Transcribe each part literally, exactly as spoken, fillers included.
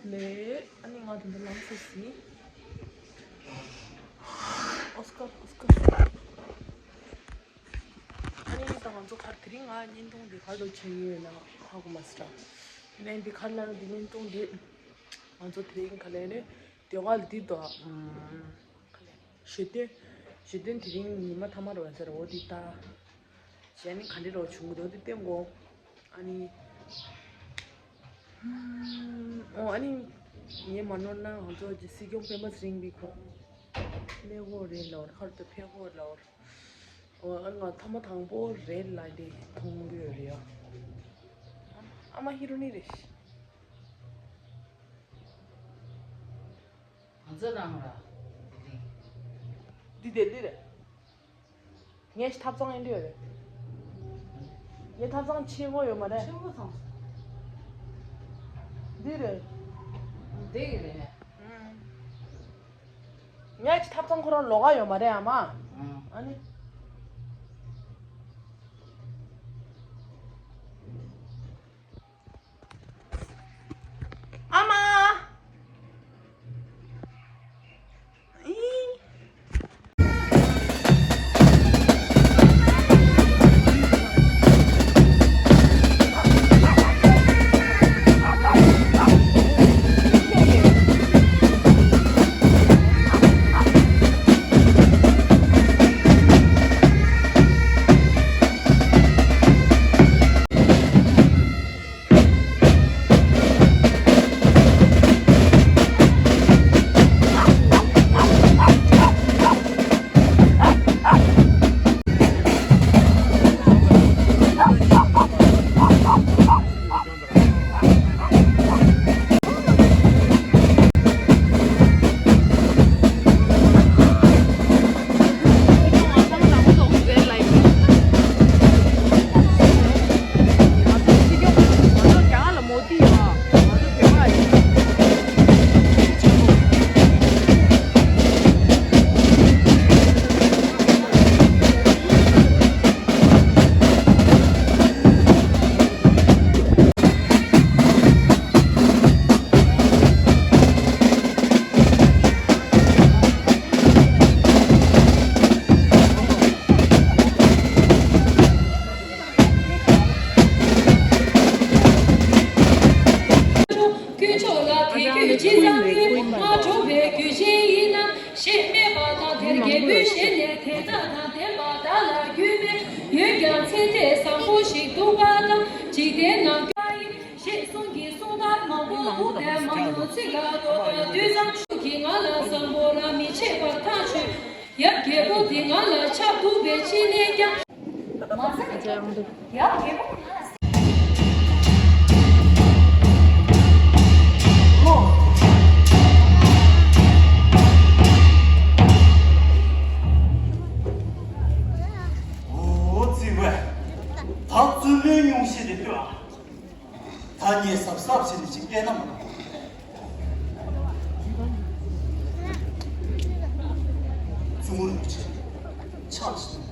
ལེ། ཨ་ནི་ང་དེ་འདྲ་ལངས་སོང་ཟིན། ཨོ་སྐར། ཨོ་སྐར། ཨ་ནི་ད་ང་ཚོ་ག་རེ། དེ་རིང་ང་བརྙན་ཐུང་འདི་ག་རེ་བྱེད་ཀྱི་ཡོད་ན་ཧ་གོ་མ་སོང་། དེ་ནས་འདི་ག་རེ་ལབ་ན། འདི་བརྙན་ཐུང་འདི་ང་ཚོ་དེ་རིང་ག་ལེ་ནས་དེ་ག་ལ་འདི་དོ། གཞས་སྟོན། གཞས་སྟོན་དེ་རིང་ཉི་མ་མཐའ་མ་རེད་པ། ཟེར། འོ་འདི་ད། གཞས་ནི་ག་འདྲ་རོ་བྱུང་གི་འདུག་འདི་སྟོན་དགོས། ཨ་ནི། ཨོ། ཨ་ནི། ངས་མ་ནོར་ན་ང་ཚོ་སྲིད་སྐྱོང་སྤེན་པ་ཚེ་རིང་གི་ཁོང་སླེབས་ཀྱི་རེད་ལབ་རེད། ཁ་རུ་ད་ཕེབས་ཀྱི་རེད་ལབ་རེད། ཨོ། ཨ་ནི་ང་ཐེངས་མ་དང་པོ་རེད་ལ་འདི་མཐོང་གི་ཡོད་རེད་ཡ། ཨ་མ་ཧི་རོ་ནི་རེད། ང་ཚོ་རང་ར། འདི་ལྡི་ལི་རེད། ངས་ཐབ་ཚང་ཡིན་དུས་རེད། ངས་ཐབ་ཚང་ཆེ་བོ་ཡོད་མ་རེད། ཆེ་བོ་ཚང་། འདི་རེད། འདི་གི་རེད། ངས་ཐབ་ཚང་ཁོ་རང་ལོགས་ཀ་ཡོད་མ་རེད། ཨ་མ། ཨ་ནི། ཨ་མ། ཨི། དཀོན་མཆོག་ལ་དད་གུས་ཅི་བསམ་པའི་ང་འགྲོ་བའི་རྒྱུད་ཅན་ཡིན་ན། ཞེས་སྨྲས་པ་དང་། དེར་རྒྱལ་པོའི་ཞལ་ནས་དེ་དག་དང་ལྡན་པ་བདག་ལ་གུས་པས། འོན་ཀྱང་ཚེ་འདས་བཟང་པོ་ཞིག་འདུག་པ་དང་། འཇིག་རྟེན་ན་དགའ་ཡིན། ཞེས་གསུངས་ཀྱི་གསུང་ལྟར་མང་པོ་འདུག་པས་མང་པོ་ཚིག་ལ་ལྟོས་དང་། དུས་ཙམ་ཞིག་གིས་ང་ལ་བཟང་པོ་རང་མི་བྱེད་པར་ཐག་ཆོད། ཡབ་རྒྱལ་པོ་འདི་ང་ལ་ཆགས་འདུག་པས་ཕྱི་ནས་ཀྱང་། མ་ཟད་ཡབ་རྒྱལ་པོ་ང་ལ། ཨོ་ཙི་ཝེ། ད་བཙུན་མོའི་སྙུང་གཞི་དེ་ལྟོས་ཨ། ད་ངས་གཟབ་གཟབ་བྱས་ནས་ཅིག་བལྟས་ན་མ་གཏོགས། བཙུན་མོ་རིན་པོ་ཆེ་ཆགས་སོང་།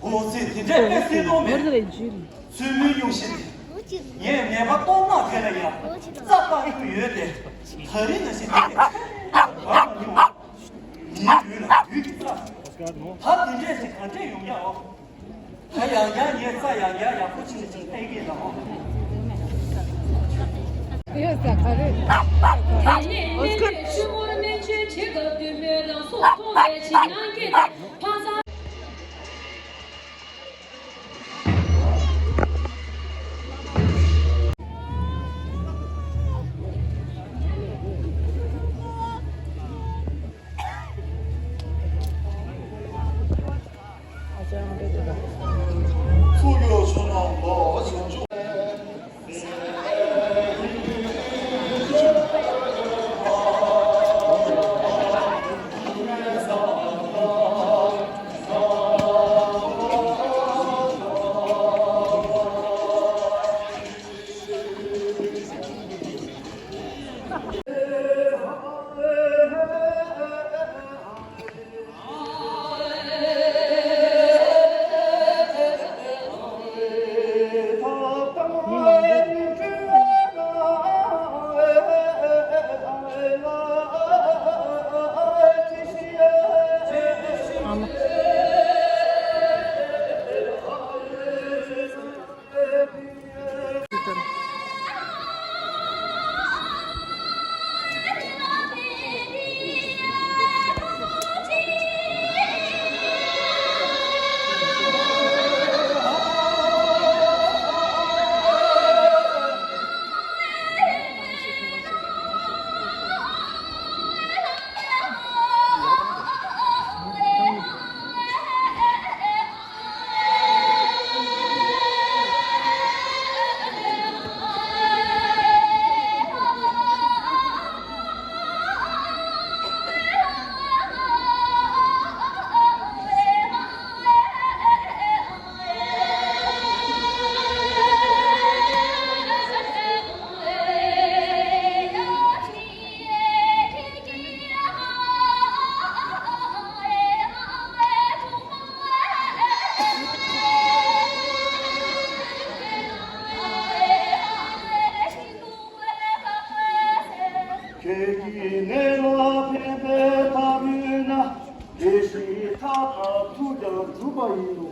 ཨོ་ཙི། དེ་འདྲས་དཔེ་སྲིད་དོ་མེད། བཙུན་མོའི་སྙུང་གཞི་དེ། ངས་ནད་པ་གཏོར་མ་དེ་ལ་ཡང་རྩ་བཀག་རྒྱུ་ཡོད་དེ། ད་རིང་ནང་བཞིན་དེ་ཚེ་རིང་པོ་བར་མ་ཡོང་། མིའི་ལུས་ལ་ལུས་ཀྱི་རྩ། ད་དེ་འདྲས་ཞིག་ག་འདྲས་ཡོང་ཡ། འོ། ད་ཡང་ཡང་ངས་རྩ་ཡང་ཡང་ཡག་པོ་བྱས་ནས་ཅིག་བསྟན་གྱི་ཡིན་ད། འོ། ཡོད་ས་ག་རེ། དེ་ནས་སྨན་པས་ཆུ་བོར་སྨན་བཅོས་བྱེད་སྐབས་བདུད་མོས་རང་སྲོག་མཐོང་བས་ཕྱི་ནང་སྐད་དང་ཕ་ཚ། ཁྱེད་ཀྱི་གནས་ལ་ཕན་པའི་ཐབས་ཡོད་ན། དེ་བཞིན་ཐབས་དང་ཐུགས་ཀྱང་འགྲུབ་པ་ཡིན་ནོ།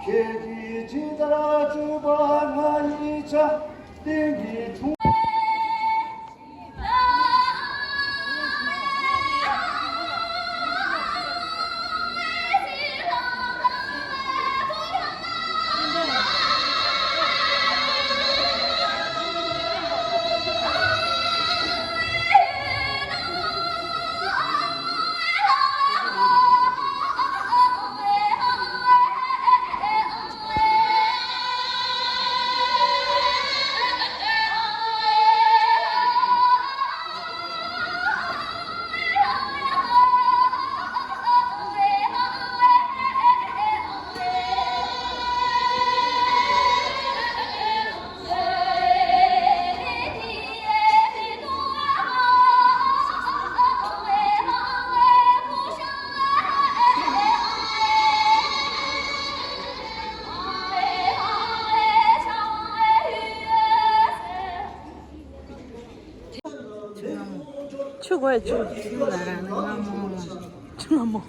ཁྱེད་ཀྱིས་ཇི་ལྟར་བྱས་པ་ང་ཡི་ཆ། རྟེན་གྱི་འཁྲུངས། ཆུ་དགོས་ཆུ། ཆུ་ལ་ར་ནི་མངར་མོ། ཆུ་མངར་མོ།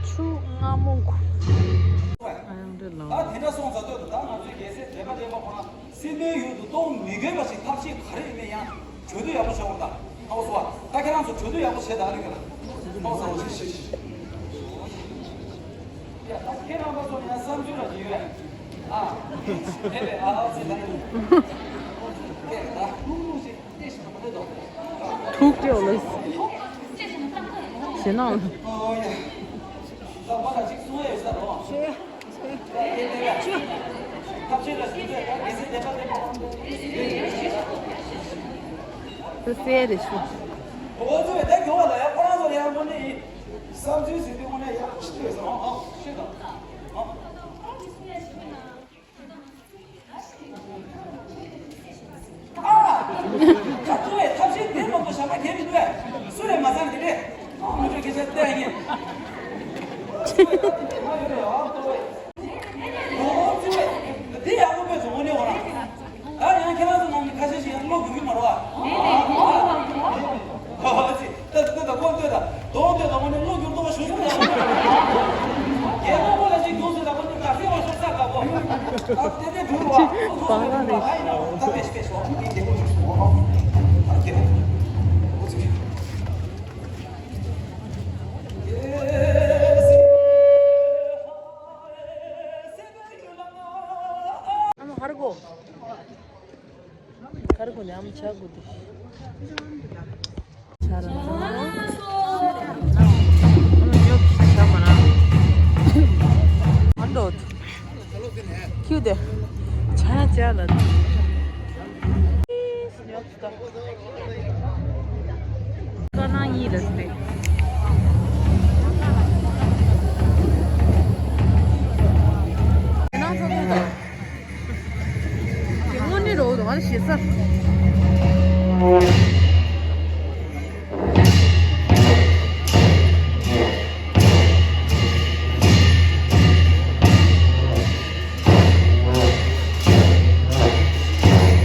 ཆུ་མངར་མོ་གོ། ཨ་ཡང་འདྲ་ལ། ད་དེ་འདྲ་སོང་ཙང་ད་ང་ཚོའི་རྒྱལ་སྲས་དད་པ་ལྡན་པ་ཁོ་ན་སྲིན་པོའི་ཡུལ་དུ་གཏོང་མི་དགོས་པ་ཞིག་ཐབས་ཤེས་ག་རེ་ཡིན་མིན་ཡང་གྲོས་བསྡུར་ཡག་པོ་བྱེད་དགོས། ད་ཨོ་སོ་བ་ད་ཁྱེད་རང་ཚོ་གྲོས་བསྡུར་ཡག་པོ་བྱེད་ད་རེ་ག་ཨོ་སོ་བ་ཞིག་ཞིག་ཞིག་ཡ་ད་ཁྱེད་རང་པ་ཚོ་ཡང་བསམ་ཚུལ་ལ་ཡོད། ཨ། དེ་བས་ཨ་ཨ་ཙི་ད་ནི། ཁྱེད་ད་ལྷུག་ལྷུག་ཞིག་བལྟས་ཤིག་མ་རེད་དོ། ཐུགས་ཀྱི་འོ་ལེ། ཞེ་ནང་། ཨོ་ཡ། ད་བ་ལ་ཅིག་གསུང་ཡ་ཡོད་ས་རོ། ཞེ། ད་དེ་དེ་ཡ། ཐབས་ཤེས་ལ་ཞུ་ཚོད་ད་གལ་སྲིད་དེ་པ་དེ་པ། དེ་སེ་རེ་ཞུ། ཨོ་ཚོ་ད་གྱོ་བ་ལ་ཡ་ཁོ་རང་ཚོ་ཡ་མོ་ནི། བསམ་ཚུལ་ཟིན་དུས་དངོས་གནས་ཡག་ཅིག་ཡོད་ཟེར། ཨོ་ཨོ་ཤེས་དང་། ཨོ། ཨ། ད་ཐུ་བས་ཐབས་ཤེས་དེ་མང་པོ་བྱ་མ་གལ་མི་འདུག་བས། སུ་རེད་མ་ཚང་དེ་རེད། ཨོ་མི་ཚོས་སྐད་ཆ་བལྟས་ཡིན། ཨོ་ཐུ་བས། ཨོ་ཐུ་བས། དེ་ཡག་པོ་དཔེ་བཟང་པོ་ནས་འོ་ར། ད་ཡང་ཁྱེད་རང་ཚོ་ནང་ནས་ཁ་ཤས་ཤིག་ཡང་བློ་འགྱུར་གྱི་མ་རེད་བ། ཨ་ཙི། ལྟོས་དང་ཁོང་ལྟོས་དང་། དོང་ལྟོས་དང་ཁོང་ནི་བློ་འགྱུར་ཏོག་ཞུ་ཞུ་དང་། རྒྱལ་མོ་ཁོ་ལ་ཅིག་དུང་སོང་དང་ཁོང་ནི་ག་ཚོད་བ་ཤོག་ས་དགའ་པོ། ད་དེ་ནས་འགྲུལ་བ་ཁོ་ཚོ་ཚོ་འགྲུལ་བ་ཨ་ཡིན་ན་ད་དཔེ་ཞིག་དཔེ་ཞོག་ཨ་ནི་རྒྱལ་མོ་ཅིག་སོང་ཨ། ཨ་རྒྱལ་མོ། ཨོ་ཙི། ཨ་མ་ཧར་གོ། ཁར་གོ་ཉམས་ཆག་གོ་དེ། ཆ་ར་ཚང་མ། ཉོབ་ཆ་མ་ན། ཨ་འདོད། ཁྱུ་དེ། ཆ་ཆ་ལ། ཉོབ་ཆ། ཀ་ན་ཡི་རེད་པས། ཁྱེད་རང་ཚོ་ལྟོས་དང་། དེ་དངོས་གནས་རོ་དང་ང་ཞེ་ས། ཨ་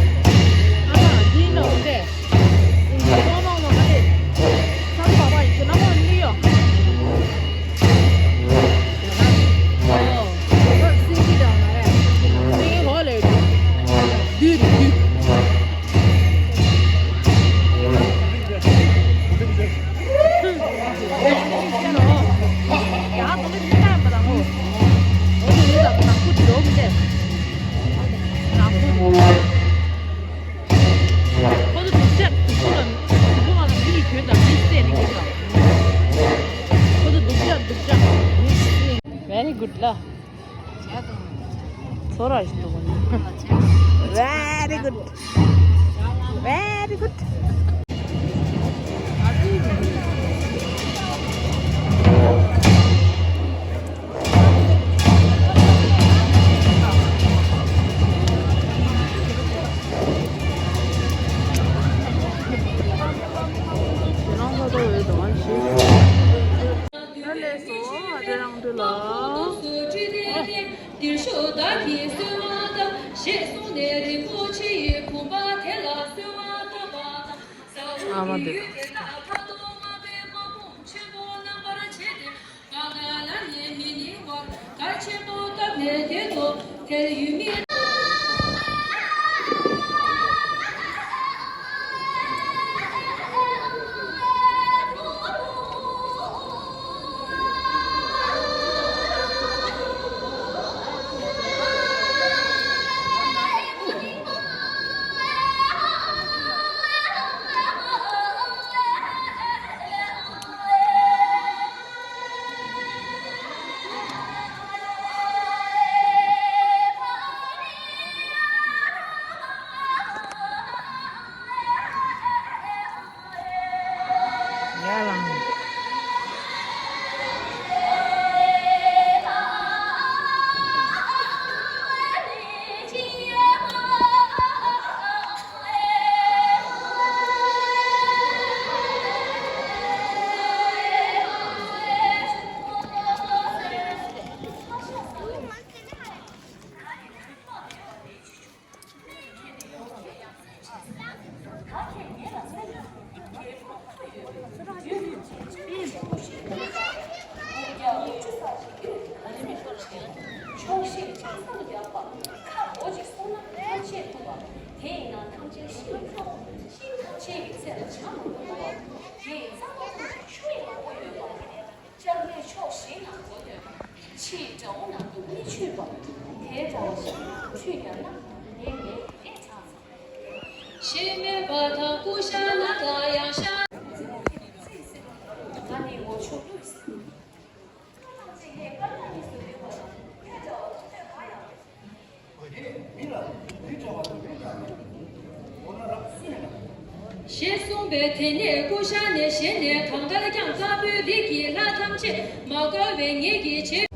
མ་འདི་ནང་དེ། ཨིན་ཇི་གཏོང་གནང་ན་མ་རེད། ས་ཁུ་བ་བ་ཡིན་ཚེ་ན་མོ་ནི་ཡོ། ཨོ། ད་སིན་ཇི་དང་མ་རེད། སིན་ཧོ་ལེ་རེད། བདུད་རེད་བདུད། Very good. Very good. འདིར་ཤོག་བདག་གིས་གསོལ་བ་བཏབ། ཞེས་གསུངས་ནས་རིན་པོ་ཆེའི་བུམ་པ་དེ་ལ་གསོལ་བ་བཏབ་པ་དང་། ཟ་འོག་ཏུ་ཡོད་དེ་ལ་ཕ་དང་མ་པའི་དམག་དཔུང་ཆེན་པོ་རྣམ་པར་བྱས་ཏེ། བ་ག་ལ་ནས་མི་ནིང་བར་གར་ཆེན་པོ་བཏབ་ནས་དེ་ཚོ་དེར་ཡུལ་མི། ཕྱོགས་བཞིར་ཆ་ཚང་ཡོད་པ། ཁ་སྒོ་གཅིག་སོང་ན་ཐམས་ཅད་ཐུབ་པ། དེ་ཡིན་ན་ཐམས་ཅད་ཤིན་ཏུ་ཁྱབ་པ། ཤིང་ཐམས་ཅད་ཀྱི་ཚད་ལ་བྱ་མང་པོ་འདུ་བ། དེ་ཡི་རྩ་བ་ཐམས་ཅད་ཆུ་ཡི་ངོ་བོ་ཡོད་པ། ལྕགས་རིའི་ཕྱོགས་བཞི་ན་འགྲོ་འདོད་པ། ཕྱིའི་དགྲ་བོ་ནང་དུ་མི་ཆུད་པ། དེའི་དགྲ་བོ་ཞིག་ཁྲུས་བརྒྱབ་ན་ནད་མེད་པའི་ལས་དྲག་ཚར། ཞེས་སྨྲས་པ་དང་ཀུ་ཤ་ན་དང་ཡང་ཤ། ང་ནི་ངོ་ཆུ་བླུད་ཟིན། ཞེས་གསུངས་པས། དེ་ནས་ཀུ་ཤ་ནས་བཞེངས་ནས་གང་ལྟར་ཀྱང་དཀར་པོའི་རིགས་ཀྱི་ལྷ་ཐམས་ཅད་མ་དགའ་བའི་ངད་ཀྱིས་བྱེད།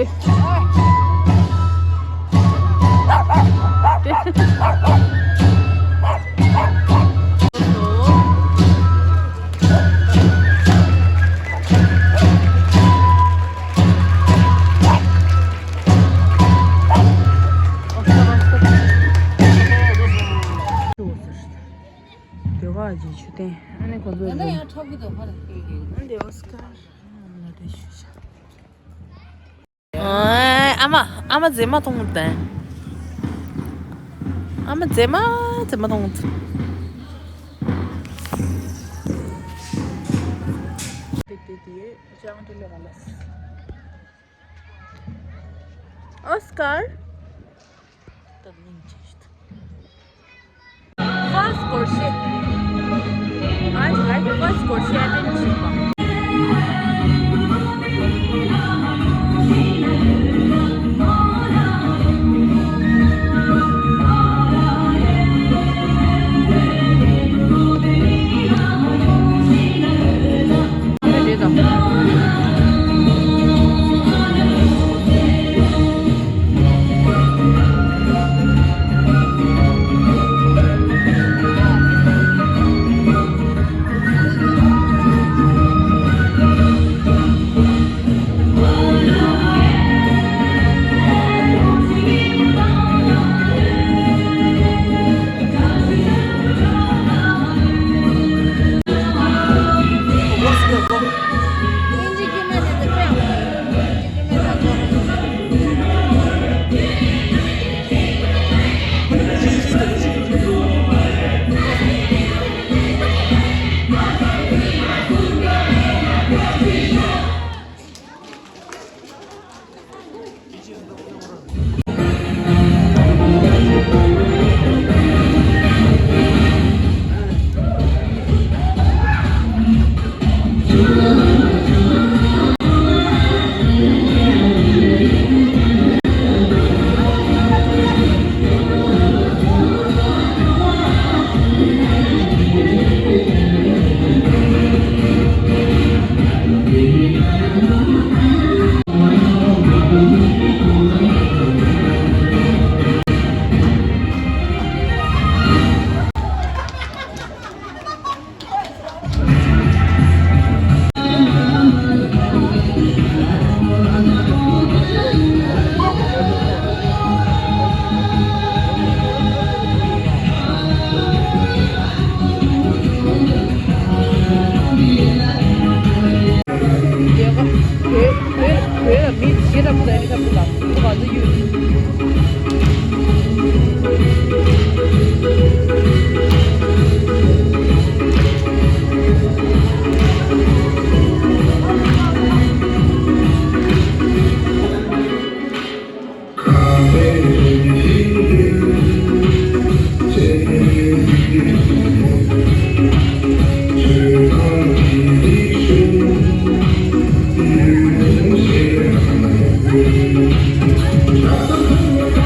ཟློས་གར་གྱི་མཆོད་རྟེན། ཨ་ནི་ཁོ་ཚོ་ཡང་ན་ཡང་འཁྲབ་གི་འདུག་ཕར་ལ་ཨ་ནི་ཨོ་སི་ཀར་ལ་དེ་ཞུ་བྱ། ཨ་མ། ཨ་མ་མཛེས་མ་མཐོང་དང་། ཨ་མ་མཛེས་མ་མཛེས་མ་མཐོང་། ཨོ་སི་ཀར། ཕར་སི་སྒོར་གཞས། ང་ཚོ་ལ་ཕར་སི་སྒོར་གཞས་ཨ་ཏེན་བྱེད་པ།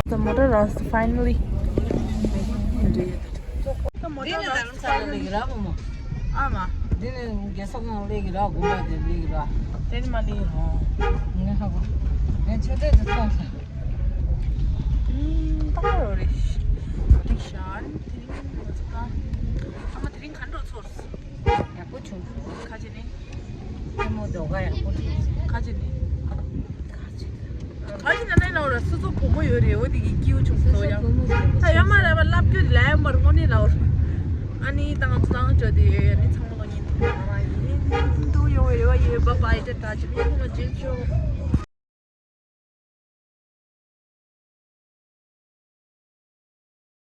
The motor runs finally. འདི་ནི་ད་ལམ་ས་ལ་ལེགས་ར་བུ་མོ། ཨ་མ། འདི་ནི་རྒྱལ་ས་ཁོང་ལེགས་ར་དགོན་པ་དེ་ལེགས་ར། དེ་ནི་མ་ལེགས་ར། ངས་ཧ་གོ། ངས་ཆུ་ཚོད་དུ་ཐོངས་ཤག་ཨུམ། ད་རོ་རེ་ཤི། རེ་ཤ་ནི་དེ་རིང་ང་ཚོ་ད། ཨ་མ་དེ་རིང་ག་འགྲོ་ཚོར། ཡག་པོ་བྱུང་། ཁ་ཅིག་ནི། ལྟད་མོ་ལྡོག་ག་ཡག་པོ་བྱུང་། ཁ་ཅིག་ནི། ཁ་ཅིག་ན་ནའི་ལའོ་ར་སོ་སོ་བུ་མོ་ཡོད་རེད། འོ་དེ་གི་སྐྱིད་པོ་བྱུང་སོ་ཡ། ད་ཡོད་མ་རེད་པ། ལབ་རྒྱུ་ལ་ཡ་མར་དངོས་གནས་ལའོ་ར། ཨ་ནི་ད་ང་ཚོ་ནང་ཅོ་དེ་ཨ་ནི་ཚང་མ་ལོ་ཉིན་དེ་ནང་ཡིན་འདུག་ཡོང་བའི་རེ་བ་ཡོད། བ་བ་ཡི་དེ་ད་ཅི་མི་ཁོང་ལ་རྗེས་ཆོག